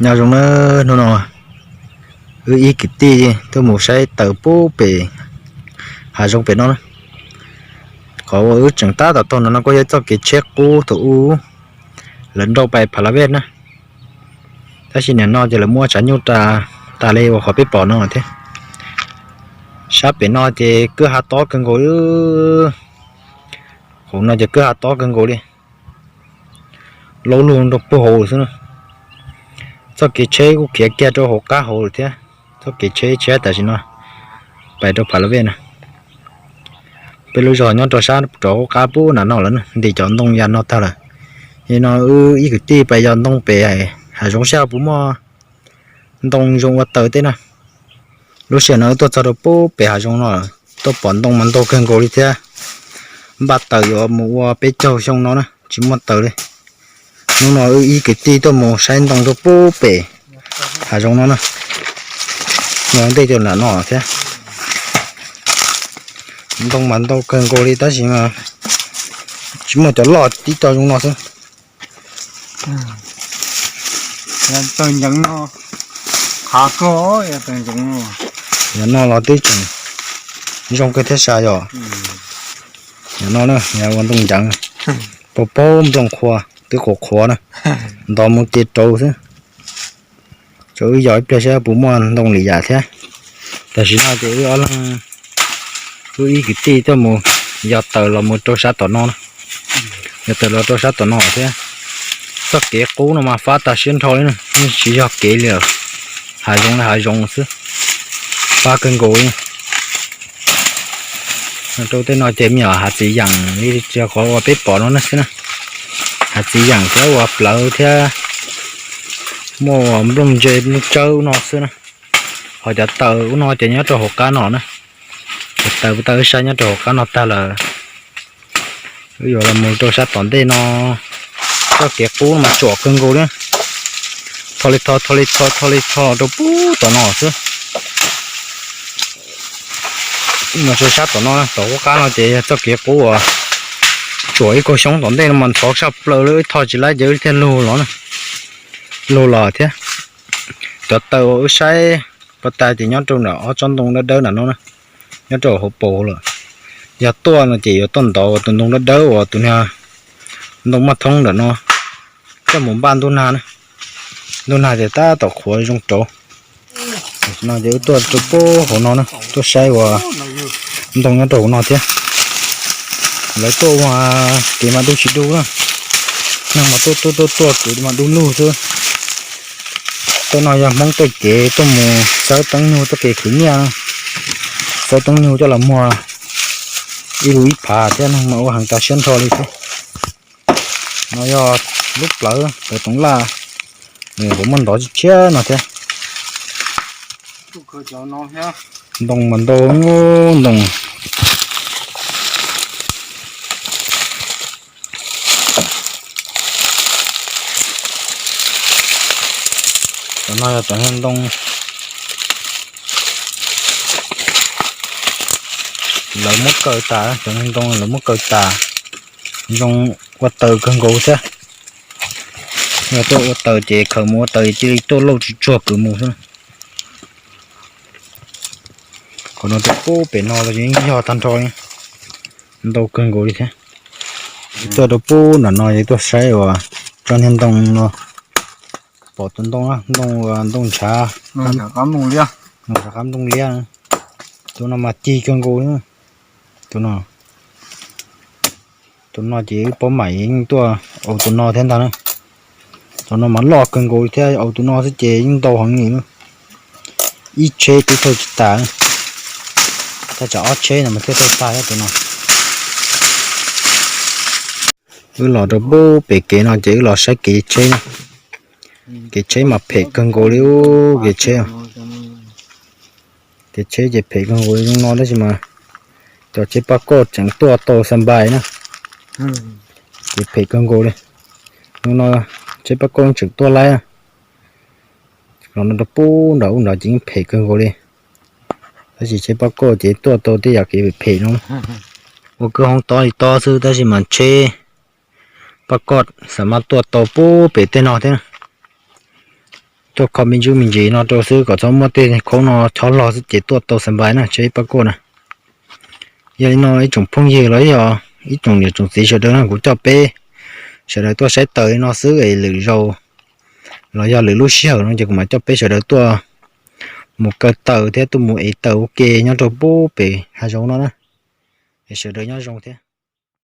Nyob zoo na, hnub no wb ib kwv tij tuaj mus saib taws pub pem hav zoov pem no na. Qhov uas wb tseem tab tom taug no no kuj yog txoj kev tsheb qub thaum ub lawv nrauj pais Pha La Vej na. Tab sis nim no ces lawv muab tshav nyuj tas li uas qhov peb pom no thiab. Sab pem no ces kwj ha tob kawg nkaus li. Hauv no ces kwj ha tob kawg nkaus li. Laub lug rau puag hauv xwb na. Txoj kev tsheb kuj khiav kiag rau hauv qab hauv lawm thiab. Txoj kev tsheb tshiab tam sim no pais rau Pha La Vej na. Peb lub zos nyob rau sab rov qab pub nram no lawm, ntim cov ntoo ya no tag lawm. Yog no wb ib kwv tij pais yos ntoo pem hav zoov saib puas muaj ntoo zoo ua taws tej na. Lub sij hawm no wb tuaj txog rau pub pem hav zoov no, tuaj pom ntoo mas ntau kawg nkaus li thiab. Npaj taws yuav mus ua peb caug xyoo no na tsis muaj taws li. Hnub no wb ib kwv tij tuaj mus saib ntoo rau pub pem hav zoov no na. Ntej rau nram no thiab. Ntoo mas ntau kawg nkaus li tab sis mas tsis muaj cov loj tib co zoo no xwb. Taws nceev no, qhav kawg, taws nceev no. Yog no los twb tseem zoo kawg thiab sa yom. Yog no na, yog ua ntoo nceev, paug paug nplooj qhuav twb qhuav qhuav na, ntov mus ces rauv xwb. Tso wb yos ib pliag saib puas muaj ntoo li yam thiab. Tam sim no ces wb ob leeg, wb ib kwv tij tuaj mus yos taws los mus rau sab tom no na. Yos taws los rau sab tom no thiab. Txoj kev qub no mas fab tag siab nrho li na, yeej tsis yog kev li lawm. Hav zoov li hav zoov xwb, fab kawg nkaus li. Rau tej no ces me nyuam hav txiv yeem li qhov uas peb pom no na xwb na. Hav txiv yeem thiab ua plawv thiab muaj nplooj ntse nplooj tsawb ub no xwb na. Ho cov taws ub no ces nyob rau hauv qab no na. Cov taws puas tau wb saib nyob rau hauv qab no tag lawm. Wb yuav los mus rau sab tom ntej no, txoj kev qub no mas tsuam kawg nkaus li. Tho li tho, tho li tho, tho li tho rau pub tom no xwb. Mus rau sab tom no, tom qub qab no ces yog txoj kev qub uas tsuam ib kaug xyoob tom ntej no mas ntxhov tshaj plaws li, wb tho tsis laib ces wb thiaj lug los, lug los thiab. Cov taws uas wb saib puas tau ces nyob rau nram ob tsob ntoo dawb dawb nram no na, nyob rau hauv paus lawm. Yog tuaj no ces yuav tuaj ntov tus ntoo dawb dawb uas tus niag ntoo maj thoob nram no, coj mus npaj ntuj nag na. Ntuj nag ces tab tom qhuav zoo rauv. Tam sim no ces wb tuaj rau pub hauv no na, tuaj saib uas ntoo nyob rau hauv no thiab. Lawv tuaj ua kev mas dub tsis dub na, neeg mas tuaj tuaj tuaj tuaj kev mas dub lug xwb. Tej no yog Hmoob tej kev tuaj mus xawb teeb nyuj txoj kev khwv nyiaj, xawb teeb nyuj coj los muag ib lub ib phav thiab, neeg mas ua heev tas siab nrho li thiab. No yog lub plawv, plawv toov laj, kuv muaj ntov tshiab no thiab. Ntoo mas ntau, ntoo. Cov no yog cov niag ntoo lawv muab kaw tas, cov niag ntoo lawv muab kaw tas, zoo ua taws kawg nkaus thiab. Yog tuaj ua taws ces khaws mus ua taws cia li tuaj lauj tsuag tsuag kwv mus xwb. Qhov no tuaj pub pem no los yeej yog tag nrho li, ntau kawg nkaus li thiab. Tuaj rau pub nram no es tuaj saib uas tsob niag ntoo no, pom tus ntoo, ntoo, ntoo ntshav, ntoo ntshav qab nplooj liab. Tus no mas cig kawg nkaus li. Tus no, tus no ces wb paub mam yeej tuaj aus tus no thiab ntag na. Tus no mas loj kawg nkaus thiab, aus tus no xwb ces yeej ntau heev li. Ib tsheb twb thauj tsis tas, thaj tsam ob tsheb no mas thiaj thauj tag thiab tus no. Wb los rau pub pem kev no ces wb los saib kev tsheb na. Kev tsheb mas phem kawg nkaus li, kev tsheb. Kev tsheb ces phem kawg nkaus li no tab sis mas cov tsheb paj koj tseem tuaj tau xa npais na. Ces phem kawg nkaus li. Hnub no tsheb paj koj tseem tuaj laib na. Los no rau pub nram ub nrad ces yeej phem kawg nkaus li. Tab sis tsheb paj koj ces tuaj tau tej yam kev phem no. Ua kwj hoob tob li tob xwb tab sis mas tsheb paj koj xam maj tuaj tau pub pem tej no thiab. tuaj kho me ntsis me ntsis no rau xwb kom txhob muaj tej khoom no chob log xwb ces tuaj tau xa npais na, tsheb pab kuaj na. Yog li no ib tsoom phooj ywg los yog ib tsoom niam tsoom txiv sawv daws no, kuv coj peb sawv daws tuaj saib taws li no xwb es lwm zaus los yog lwm lub sij hawm no ces kuv mam coj peb sawv daws tuaj mus kaw taws thiab tuaj mus ev taws ua ke nyob rau pub pem hav zoov no na. Es sawv daws nyob zoo thiab.